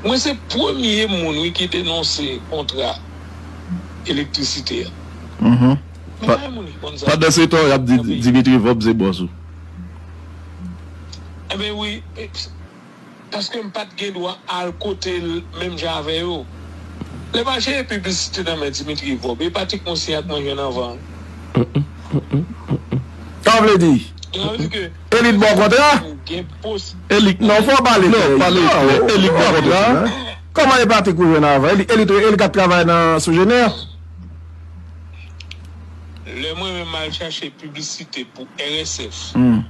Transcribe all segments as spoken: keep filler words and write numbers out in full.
Mwen se premye moun, wi, ki denonse kontra elektrisite a. Mhm. Men pa gen moun ki konn sa. Pandan se tan, y ap di Dimitri Vorbe se bòs ou. Enben wi, paske m pa t gen dwa al kote l menm jan avè yo. Lè m al chèche piblisite nan men Dimitri Vorbe, e Patrick Monsignat mwen jwenn anvan. Sa w vle di? Sa vle di ke elit ba w kontra? Elit non, fò w pale klè. Non, pale klè. Elit ba w kontra. Kòman e Patrick ou jwenn anvan? Elit, elit, elit k ap travay nan Sogener? Lè mwen menm m al chache piblisite pou R S F. Hmm.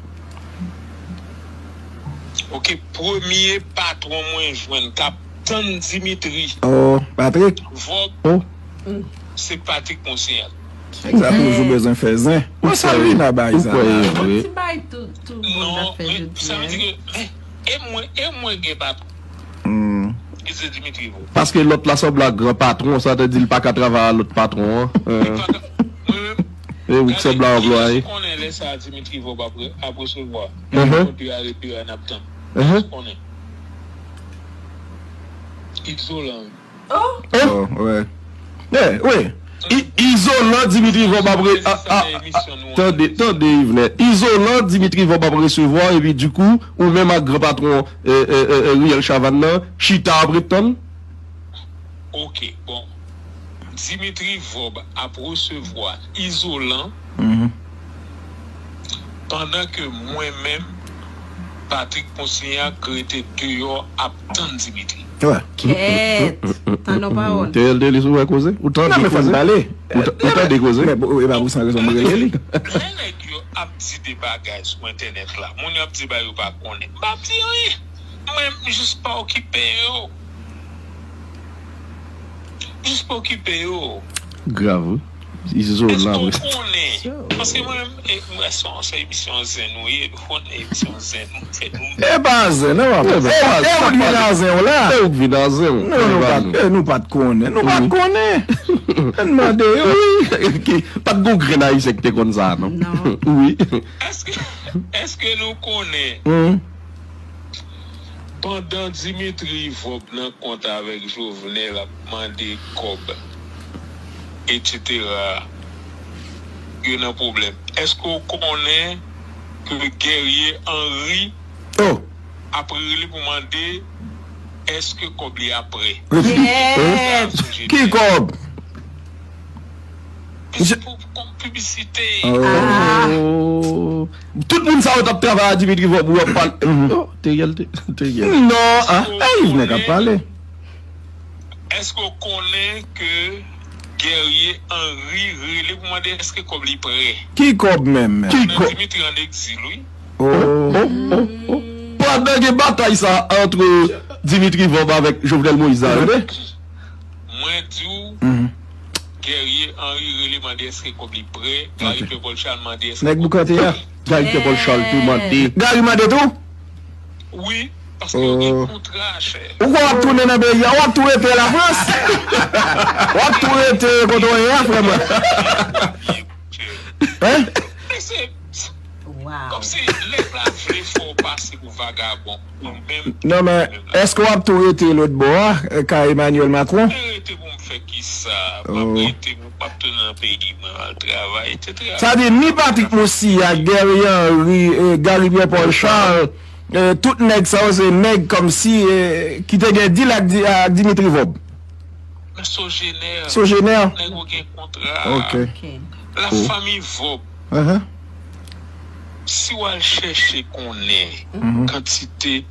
Ok, premye patwon mwen jwenn k ap tann Dimitri. Oh, Patrick. Vorbe, oh, se Patrick Monsignat. Nèg sa toujou bezwen fè zen. Mwen salye Nabay sa. Ou kwè e vre? Ti bay tout, tout moun ap fè jodi a. Non, men sa vle di ke, men, e mwen, e mwen gen patwon. Hmm. Ki se Dimitri Vorbe. Paske lòt la sanble ak gran patwon, sa te di l pa ka travay a lòt patwon an. Li pa ka, mwen menm, e wi, ki sanble a anplwaye. Gade, ki jan ou konnen lè sa a Dimitri Vorbe ap re-, ap resevwa? Mhm. Konte a rete a n ap tann. Mhm. Ki jan ou konnen? Izolan. Oh! Oh, wi. Yeah, wi. I-, izolan Dimitri Vorbe ap re-, a, a, a, tande, tande, Yvenet. Izolan Dimitri Vorbe ap resevwa, epi dikou, ou menm ak gran patwon, e, e, e, e, Riel Chavannes nan, chita ap ret tann? Ok, bon. Dimitri Vorbe ap resevwa izolan. Mhm. Pandan ke mwen menm, Patrick Monsignat rete deyò ap tann Dimitri. Wè. Kèt! Tann yon pawòl. Te, te li sou wè koze? Ou tande koze? Non, men fò n pale. Ou ta-, ou tande koze? Men, bon, e pa pou san rezon mwen rele li. Lè nèg yo ap di de bagay sou entènèt la, moun yo ap di ba yo pa konnen. M pa di anyen. Mwen, m jis pa okipe yo. Jis pa okipe yo. Grav, wi. Izolan. Èske w konnen? Paske mwen menm, e, mwen, se yon, se emisyon zen nou ye, nou konnen emisyon zen nou fè nou. E pa zen, non, papa. E, e ou t vin a zen w la? E ou t vin a zen w. Non, nou pa t, e, nou pa t konnen. Nou pa t konnen. Ann mande yo. Wi, ki, pa t gon grenn Ayisyen ki te konn sa, non. Non. Wi. Èske, èske nou konnen? Hmm. Pandan Dimitri Vorbe nan kont avèk Jovenel ap mande kòb, etsetera, yo nan pwoblèm. Èske w konnen ke Guerrier Henry ap rele pou mande èske kòb li a prè? Ki kòb? Pou, pou, kòm piblisite. Oh. Tout moun sa yo t ap travay a Dimitri Vorbe, ou ap pale. Oh, Teriel, te, Teriel. Non, ah, e Yvenet k ap pale. Èske w konnen ke Guerrier Henry rele pou mande èske kòb li prè? Ki kòb menm? Ki kòb? Dimitri an egzil, wi. Oh, oh, oh, oh. Pandan gen batay sa ant Dimitri Vorbe avèk Jovenel Moïse la, tande? Mwen di w, Guerrier Henry rele mande èske kòb li prè, Gary Pierre Paul Charles mande èske kòb li prè. Nèg Boukante a. Gary Pierre Paul Charles tou mande. Gary mande tou? Wi, paske yo gen kontra, chè. Ou kwè w ap tounen nan peyi a, w ap tou rete Lafrans? W ap tou rete kote w ye a, frè mwen? Hein? Men se Wow. Kòmsi nèg la vle fè w pase pou vagabon, ou menm. Non, men èske w ap tou rete lòt bò a, kay Emmanuel Macron? Mwen rete pou m fè kisa? M ap rete pou m ap tounen nan peyi mwen, al travay, etsetera. Sa di ni Patrick Moussia, Guerrier Henry, eh, Gary Pierre Paul Charles, eh, tout nèg sa yo se nèg kòmsi, eh, ki te gen dil ak Di-, ak Dimitri Vorbe. Men Sogener. Sogener. Nèg yo gen kontra. Ok. Ok. Lafanmi Vorbe. Si w al chèche konnen kantite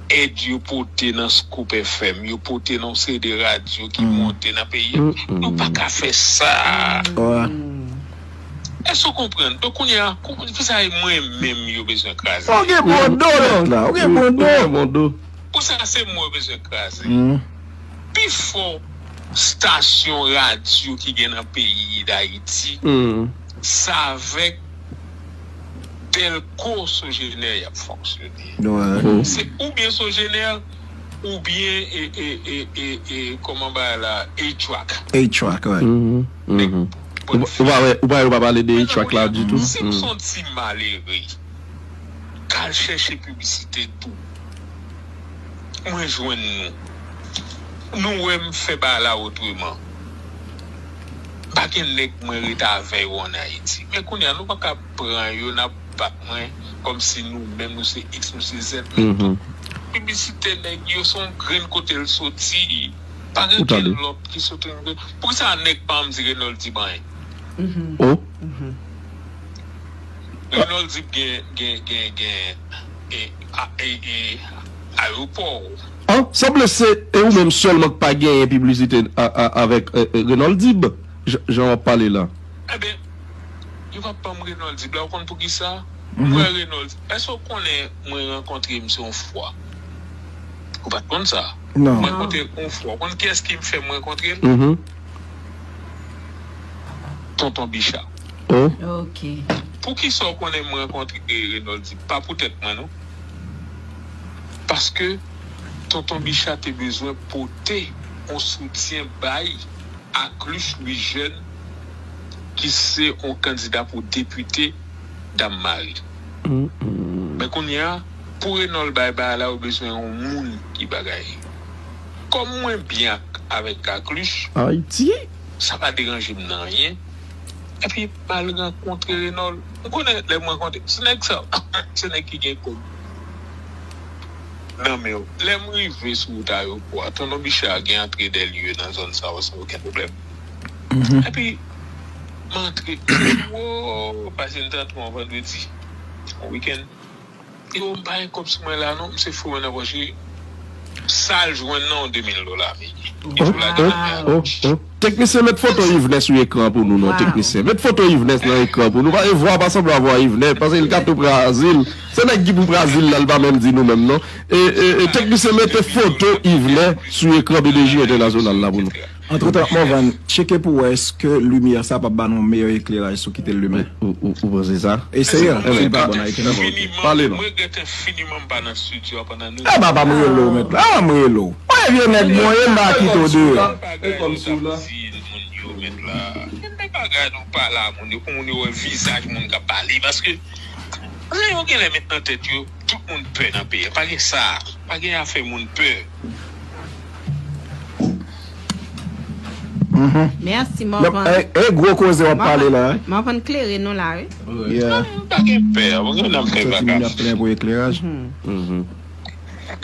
èd yo pote nan Scoop F M, yo pote nan yon seri de radyo ki monte nan peyi a, nou pa ka fè sa. Èske w konprann? Donk, kounye a, kou-, poukisa e mwen menm yo bezwen kraze? Ou gen bon do, lòt la. Ou gen bon do. Poukisa se mwen yo bezwen kraze? Pifò stasyon radyo ki gen nan peyi Dayiti, se avèk Delco Sogener y ap fonksyone. Se oubyen Sogener, oubyen, e, e, e, e, e, kòman bagay la, A-Track. A-Track, wi. Ou pa wè, ou pa wè yo pa pale de A-Track la ditou? Si m se yon ti malere k al chèche piblisite tou, mwen jwenn nou. Nou wè m fè bagay la otreman. M pa gen nèg mwen ret avè yo ann Ayiti. Men kounye a, nou pa ka pran yo, n ap bat mwen kòmsi nou menm, nou se X, nou se Z. Men tout piblisite nèg yo, se yon grenn kote l soti. Pa gen okenn lòt ki soti yon grenn. Poukisa nèg pa janm di Renold Dib anyen? Oh. Renold Dib gen, gen, gen, gen, gen a- e- e- ayewopò. Ah, sanble se e ou menm sèlman k pa genyen piblisite a- a- avèk e- e- Renold Dib, jan jan w ap pale la. Ebyen, yo p ap ban m Renold Dib la, ou konn poukisa? M wè Renold, èske w konnen mwen rankontre misye yon fwa? Ou pa t konn sa? Non. Mwen rankontre l yon fwa. Ou konn kiyès ki fè m rankontre l? Tonton Bicha. Oh. Ok. Poukisa w konnen m rankontre Renold Dib? Pa poutèt mwen, non. Paske Tonton Bicha te bezwen pote yon soutyen bay Akluch Louis Jeune, ki se yon kandida pou depite Dam Mari. Men kounye a, pou Renold bay bagay la, yo bezwen yon moun ki bagay. Kòm mwen byen ak- avèk Akluch, Ayiti? Sa pa deranje m nan anyen. Epi, m al rankontre Renold. M konnen lè m rankontre, se nèg sa, se nèg ki gen kòb nan men yo. Lè m rive sou wout ayewopò a, Tonton Bicha gen antre dèlye nan zòn sa yo san okenn pwoblèm. Epi, m antre, m di, wo, pase m t antre yon vandredi, yon wikenn. Yo, m pa gen kòb sou mwen la non, misye foure nan pòch li. Sa l jwenn nan, yon de mil dola, men. Oh, oh, oh, oh. Teknisyen, met foto Yvenes sou ekran pou nou, non, teknisyen. Met foto Yvenes nan ekran pou nou. Paske vwa pa sanble a vwa Yvenes, paske li ka tou pran azil. Se nèg ki pou pran azil la, li pa menm di nou menm, non. E, e, e, teknisyen, mete foto Yvenes sou ekran B D J Entènasyonal la pou nou. Antretan, Morvan, tcheke pou wè èske limyè sa p ap ba nou yon meyè ekleraj sou kite l limen. Ou, ou, ou panse sa? Eseye, si l pa bon, n a ekri nan. Pale non. Mwen regrèt enfiniman m pa nan estidyo a pandan nou. Aba, pa m rele w, mèt la. Aba, m rele w. Mwen vye nèg mwen ye, m pa kite w deyò. E kòm si w la. Di moun yo, mèt la. Gen de bagay nou pale a moun yo, pou moun yo wè vizaj moun k ap pale, paske lè yo genlè met nan tèt yo, tout moun pè nan peyi a. Pa gen sa. Pa gen afè moun pè. Mèsi, Morvan. E gwo koze w ap pale la, wi. Morvan klere nou la, wi. Yeah. Non, pa gen pè, pa gen afè vakabon. Soti moun ap plen pou ekleraj.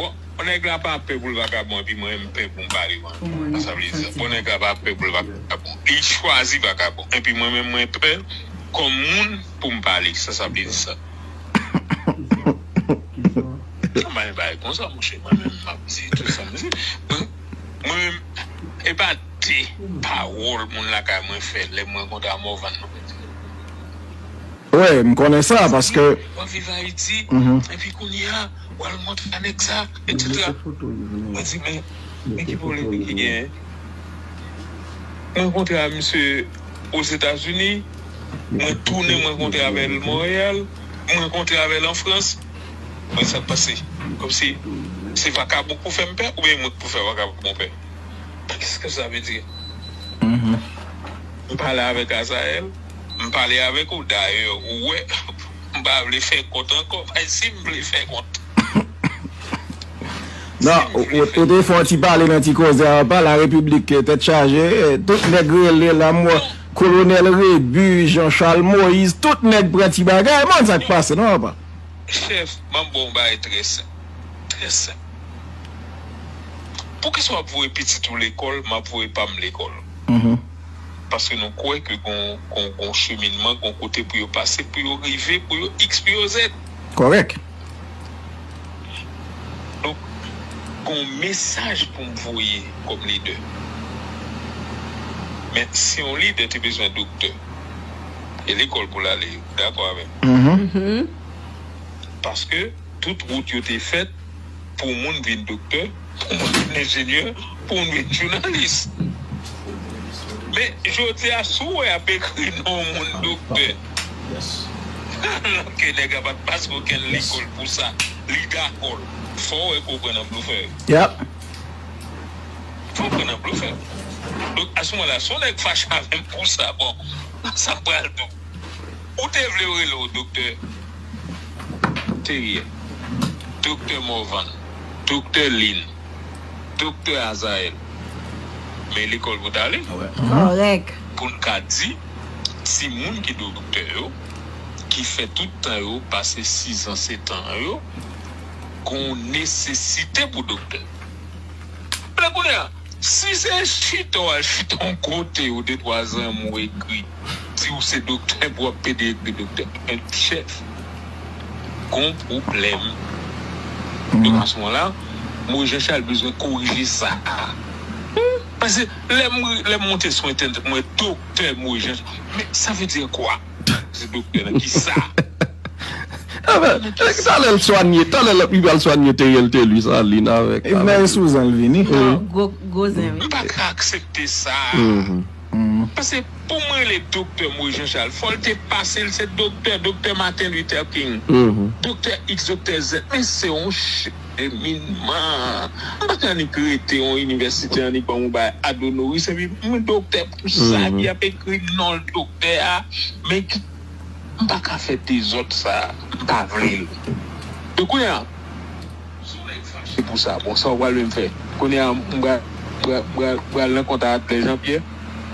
Bon, nèg la pa pè pou l vakabon, epi mwen, m pè pou m pale, mwen. Sa vle di sa. Bon, nèg la pa pè pou l vakabon. Li chwazi vakabon. Epi mwen menm, mwen pè kòm moun pou m pale. Sa, sa vle di sa. Mwen bay bagay konsa, monchè. Mwen menm, m ap di tout sa m di. Mwen, mwen menm, e pa de pawòl moun lakay mwen fè lè mwen kontre a Morvan, non. Wi, m konnen sa, paske w ap viv Ayiti, epi kounye a, w al montre a nèg sa, etsetera. Mwen di, men, men ki pwoblèm ki genyen? Mwen kontre a misye Ozetazini, mwen tounen, mwen kontre avè l Monreyal, mwen kontre avè l an Frans. Mwen sa k pase? Kòmsi se vakabon k pou fè m pè, oubyen mwen k pou fè vakabon pè? Qu'est-ce que ça veut dire? M pale avèk Azayèl, m pale avèk ou, dayè, ou wè, m pa vle fè kont ankò, paske si m vle fè kont. Non, ou, ou, ou te fè yon ti pale nan ti koze a, pa la repiblik, eh, tèt chaje, eh, tout nèg rele la, m wè Kolonèl Rebu, Jean Charles Moïse, tout nèg pran ti bagay, man, sa k pase, non, papa? Chèf, m ap ba w yon bagay trè senp. Trè senp. Poukisa w ap voye pitit ou lekòl, m ap voye pa m lekòl? Paske nou kwè ke gon, gon, gon cheminman, gon kote pou yo pase, pou yo rive, pou yo X, pou yo Z. Kòrèk. Donk, gon mesaj pou m voye kòm lidè. Men si yon lidè te bezwen doktè, e lekòl pou l ale, ou dakò avè m? Paske tout wout yo te fèt pou moun vin doktè, pou moun vin enjenyè, pou moun vin jounalis. Men, jodi a, si w wè y ap ekri non moun doktè, ke nèg la pa t pase okenn lekòl pou sa, li dakò l. Fò w wè ke w pran nan blofè. Fò w pran nan blofè. Donk, a se moman la, si yon nèg fache avè m pou sa, bon, sa m pral di w. Ou te vle yo rele w Doktè Theriel, Doktè Morvan, Doktè Lin, Doktè Azayèl, lekòl pou t ale. Kòrèk. Pou n ka di, timoun ki doktè yo, ki fè tout tan yo, pase sizan, setan yo, gon nesesite pou doktè. Men kounye a, si se chita w al chita yon kote, ou de twa zanmi w ekri, di w se doktè, pou w ap pede ekri doktè. Men chèf, gon pwoblèm. Donk, a se moman la, Moyiz Jan Chal bezwen korije sa. Paske lè m, lè m monte sou entènèt, mwen, doktè Moyiz Jan Chal. Men sa vle di kwa? Se doktè nan ki sa? Talè l swanye, talè l ap pral swanye Teriel Telus, Alin avèk. Epi nan Souzan l vini. Non, gwo, gwo zen, wi. M pa ka aksepte sa. Paske pou mwen rele doktè Moyiz Jan Chal, fò l te pase l se doktè, doktè Martin Luther King, doktè X, doktè Z. Men se yon cheminman. M pa ka annik rete yon inivèsite, annik ban m yon bagay ad honoris, epi mwen doktè pou sa, epi y ap ekri non l doktè a. Men ki, m pa ka fè dezòd sa, m pa vle l. Donk, kounye a, si w nèg fache pou sa, bon, sa w pral menm fè? Kounye a, m pral, m pral, m pral, m pral nan kont a Adlè Jean Pierre,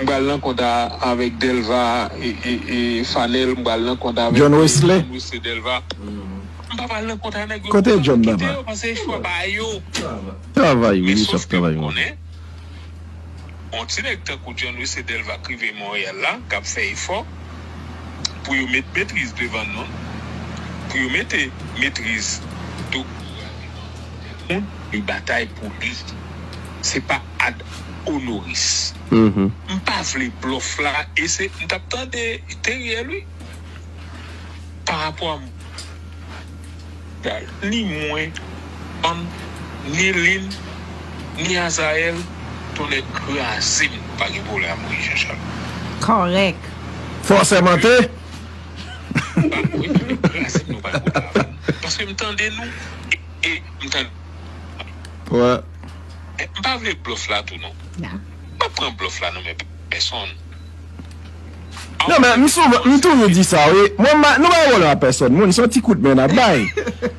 m pral nan kont a, avèk Delva, e, e, e, Fanel, m pral nan kont avèk John Wesley. John Wesley Delva. M pa pral nan kont a nèg yo. Kote John Baba? Kite yo, paske chwa pa yo. Travay, wi, li chèf travay, wi. Men sòf ke m konnen, yon ti nèg tankou John Wesley Delva k rive Monreyal la, k ap fè efò pou yo met metriz devan non l, pou yo mete metriz doktora devan moun, li batay pou li. Se pa ad honoris. M pa vle blòf la, e se, m t ap tande Teriel, wi. Pa rapò a m, ni mwen, Ann, ni Lin, ni Azayèl, tonnè kraze m, nou pa gen pwoblèm ak Moyiz Jan Chal. Kòrèk. Fòsèmante. Nou pa, wi, tonnè kraze m, nou pa gen pwoblèm avè l. Paske m tande nou, e, e m tande. Wè. E, m pa vle blòf la tou, non. M pa pran blòf la nan men pèsonn. Non, men m souvan, m toujou di sa, wi. Mwen, m pa, nou pa gen pwoblèm ak pèsonn moun, se yon ti kout men n ap bay.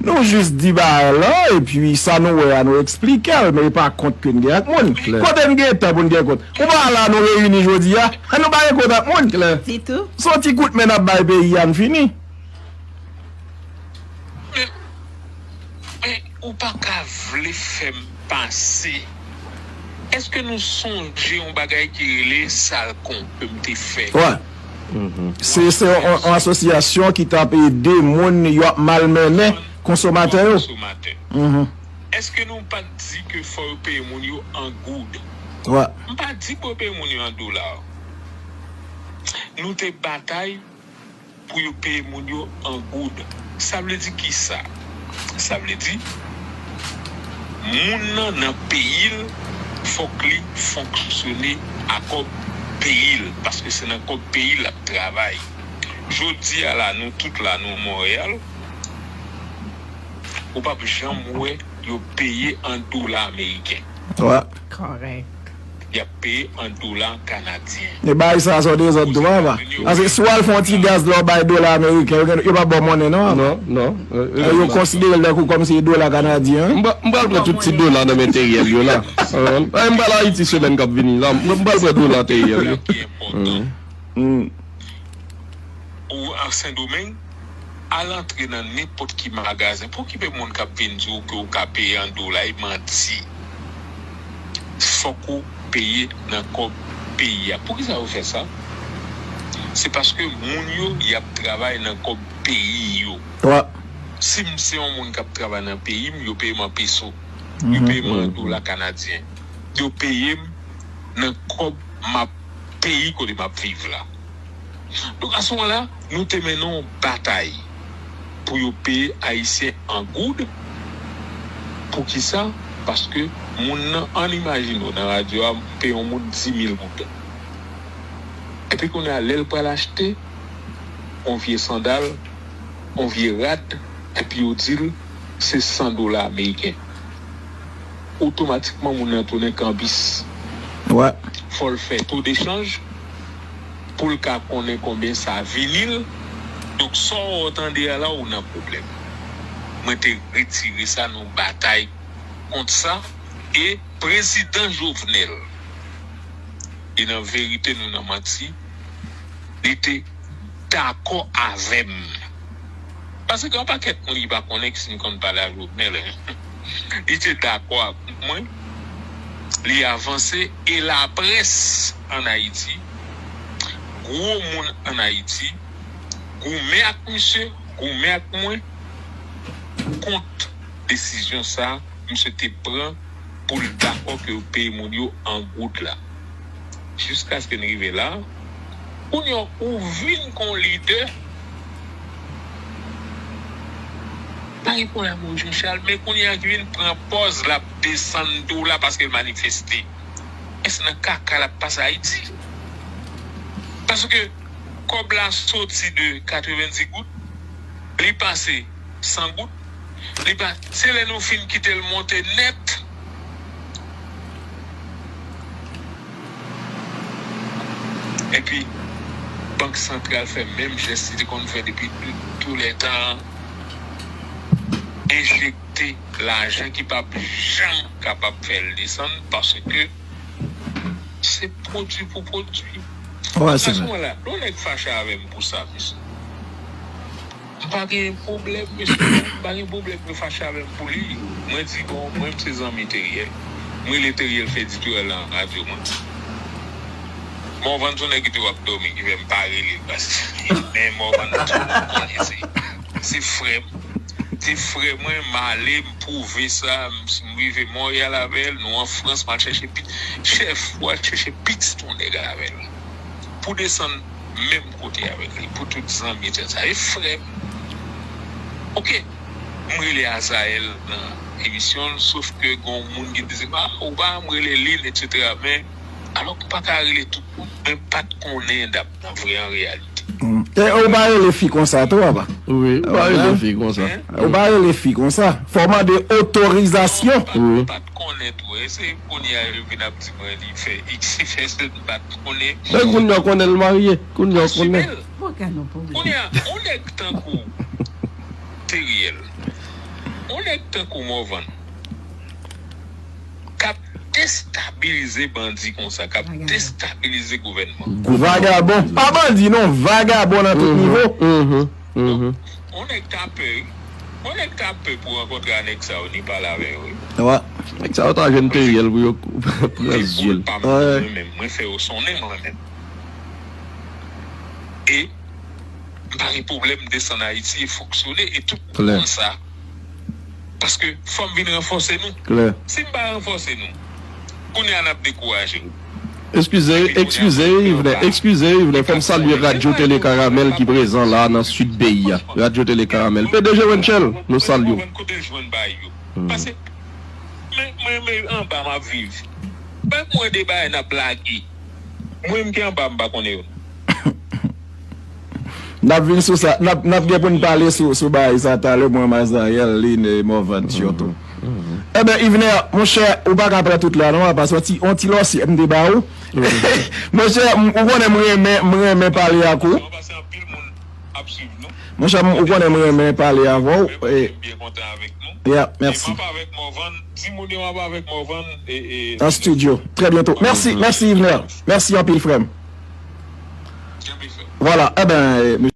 Nou jis di bagay lan, epi sa nou wè a, nou eksplike l, men e pa kont ke n gen ak moun. Kote n gen tan pou n gen kont? Ou pa la, nou reyini jodi a, nou pa gen kont ak moun. Ditou. Se yon ti kout men n ap bay peyi a, n fini. Men, men ou pa ka vle fè m pase. Èske nou sonje yon bagay ki rele Salcomp ke m te fè? Wè. Se, se yon, yon asosyasyon ki t ap ede moun yo ap malmennen konsomatè yo. Konsomatè. Èske nou pa t di ke fò yo peye moun yo an goud? Wè. M pa di pou yo peye moun yo an dola. Nou te batay pou yo peye moun yo an goud. Sa vle di kisa? Sa vle di, moun nan nan peyi l, fòk li fonksyone a kòb peyi l, paske se nan kòb peyi l l ap travay. Jodi a la, nou tout la, nou Monreyal, ou p ap janm wè yo peye an dola ameriken. Wè. Kòrèk. Y ap peye an dola kanadyen. E bagay sa a se yon dezòd tou, papa. Paske si w al fè yon ti gaz la, w bay dola ameriken, yo, yo p ap ba w monnen, non, papa. Non, non. E yo konsidere l tankou kòmsi e dola kanadyen, wi. M pral, m pral pran tout ti dola nan men Teriel yo la. E m pral Ayiti semèn k ap vini la. M pral pran dola Teriel yo. Ou a Sendomeng, al antre nan nenpòt ki magazen. Pou ki pe moun k ap vin di w ke w ka peye an dola, e manti. Fòk ou peye nan kòb peyi a. Poukisa yo fè sa? Se paske moun yo, y ap travay nan kòb peyi yo. Si m se yon moun k ap travay nan peyi m, yo peye m an peso. Yo peye m an dola kanadyen. Yo peye m nan kòb m ap peyi kote m ap viv la. Donk, a se moman la, nou te mennen yon batay pou yo peye Ayisyen an goud. Poukisa? Paske moun nan, ann imajine w, nan radyo a, m peye yon moun di mil goud. Epi kounye a, lè l pral achte yon vye sandal, yon vye rad, epi yo di l se san dola ameriken. Otomatikman, moun nan tounen kanbis. Fò l fè to dechanj pou l ka konnen konbyen sa vini l. Donk, sa w tande a la, ou nan pwoblèm. Mwen te retire sa, nou batay kont sa. E prezidan Jovenel, e nan verite nou nan manti, li te dakò avè m. Paske gen yon pakèt moun ki pa konnen ki si m konn pale ak Jovenel, en. Li te dakò ak mwen, li avanse, e laprès ann Ayiti, gwo moun ann Ayiti, goumen ak misye, goumen ak mwen, kont desizyon sa a misye te pran pou l dakò ke yo peye moun yo an goud la. Jiskaske n rive la, kounye a ou vin kon lidè, pa gen pwoblèm ou Jean Charles, men kounye a ki vin pran pòz l ap desann tou la paske l manifeste. Èske nan kaka l ap pase Ayiti? Paske kòb la soti de katrevenndis goud, li pase san goud, li pa, se lè nou fin kite l monte nèt. Epi, Bank Santral fè menm jès li te konn fè depi tou lè tan an, enjekte lajan ki p ap janm kapab fè l desann, paske se pwodui pou pwodui. Wè, se vre. Lè yon nèg fache avè m pou sa, mesye, m pa gen pwoblèm, mesye. M pa gen pwoblèm yo fache avè m pou li. Mwen di, bon, mwen, m se zanmi Teriel. Mwen rele Teriel fè editorial nan radyo mwen. Morvan se yon nèg ki toujou ap dòmi, ki fè m pa rele l, paske, men Morvan, tout moun konnen se, se frè m. Se frè mwen, m ale, m pwouve sa, m, m rive Monreyal avè l, nou an Frans, m al chèche pit, chèf, ou al chèche pitit yon nèg avè l. Pou desann menm kote avèk li, pou tout zanmi, etsetera. E frè m. Oke, m rele Azael nan emisyon l, sof ke gen yon moun ki di, "Ah, ou pa janm rele Lil, etsetera." Men, alò m pa ka rele tout moun, men m pa t konnen dap nan vre an reyalite. Mm. E ou pa rele fi konsa tou, papa? Wi, ou pa rele fi konsa. Ou pa rele fi konsa. Fò w mande otorizasyon. Wi. M pa t konnen tou. E se kounye a yo vin ap di mwen li fè X, li fè Z, m pa t konnen. Men kounye a w konnen l marye. Kounye a w konnen. Asime l. Kounye a, yon nèg tankou Teriel, yon nèg tankou Morvan, k ap destabilize bandi konsa, k ap destabilize gouvènman. Vagabon. Pa bandi non, vagabon nan tout nivo. Mhm, mhm. Yon nèg ta pè, wi. Yon nèg ta pè pou rankontre a nèg sa yo, ni pale avè yo, wi. Wè. Nèg sa yo ta jwenn Teriel pou yo pran zye l. Mwen menm, mwen fè yo sonnen mwen menm. E m pa gen pwoblèm desann Ayiti e fonksyone e tout moun konn sa. Paske fò m vin ranfòse nou. Klè. Si m pa ranfòse nou, kounye a n ap dekouraje. Eskize, eskize, Yvne, eskize, Yvne, fò m salye Radyo Tele Karamèl ki prezan la nan sid peyi a. Radyo Tele Karamèl. P D G Wenchel, nou salye w. Kote l jwenn bagay yo? Paske mwen, mwen, mwen anba m ap viv. Bay mwen de bagay n ap lage. Mwen menm ki anba m pa konnen yo. N ap vin sou sa, n ap, n ap gen pou n pale sou, sou bagay sa talè, mwen, Mazayèl, Line, Morvan, sitou. Eben, Yvner, monchè, ou pa ka pran tout la, non, papa, se yon ti, yon ti lòsyèt m te ba ou. Monchè, m, ou konnen m renmen, m renmen pale ak ou. Monchè, m, ou konnen m renmen pale avè w. E, m byen kontan avèk nou. Ya, mèsi. E m ap avèk Morvan, timoun yo, m ap avèk Morvan, e, e, an studio, trè byento. Mèsi, mèsi, Yvner. Mèsi anpil, frè m. Vwala, eben, e,